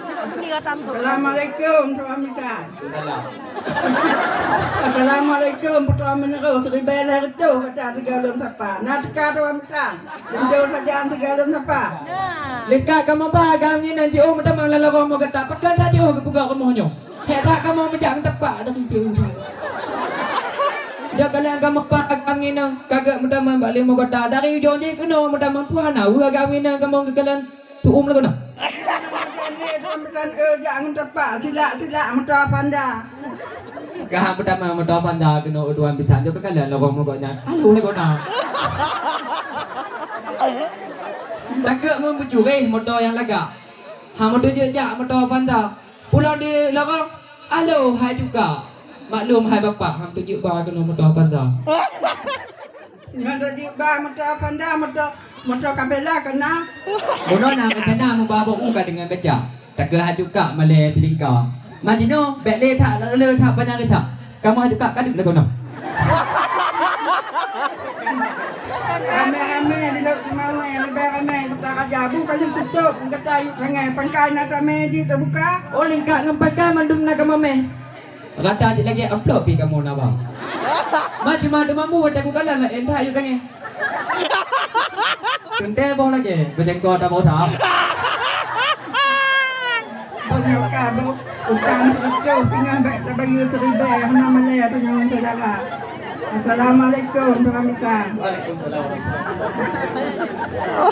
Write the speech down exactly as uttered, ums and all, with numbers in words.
Assalamualaikum, Tuan Bisan. Assalamualaikum, Putroe Meunyeurôh, siribèe lhèe reutôh gata sigoe lôn sapa. Na teuka Tuan Bisan, linto sajan sigoe lôn sapa. Leuka kamoe ba agam ngieng jiôh meutamong lam lorong rumoh gata, pakon that jiôh geupeugah rumoh nyoe. Hék that kamoe meujak meuteumpat dari jiôh. Dak kalon kamoe ba agam ngieng ka geuh meutamong bak lé rumoh gata, dari ujong jih keunoe meutamong pue hana weueh agam ngieng kamoe geukalon. Tu'um lagoe na. Tuan Bisan, eh, jak ngon teumpat, silak-silak moto Panda. Ka meutamong moto Panda keunoe Tuan Bisan, jok keukalon lorong rumoh gobnyan. Halo lagoe na. Takot meubeucureh moto nyang lagak. Ha, meuteujeuk jak moto Panda. Pulang di lorong, halo hai juga. Maklum hai bapak, ha, meuteujeuk ba keunoe moto Panda. Nyoe dak jeuet ba moto Panda, moto, moto Kabela keu na. Bunoe na rencana meuba boh u ka deungon beca. Takeu haju kak malèe silingka. Majinoe bèk lé that le that panyang le that. Kamoe haju kak kadeuek lagoe na. Ramé-ramé di Lhokseumawe, leubeh ramé Kuta Raja. Bu kali kutôp gata yue sangè, pangkai na tamè jiteubuka. Oh, lingka ngon pangkai mandum na kamoe mè. Rata cit lagèe amplop pih kamoe na ba. Ma cuma teumambu watèe kukalon laén that yue tangèh. Teuntèe boh lagèe beujangko taboh sa. Boh nyoe ka boh utang sireutoh singoh bèk tabayeue siribèe hana malèe tanyoe syedara. Assalamualaikum, Tuan Bisan. Waalaikumsalam.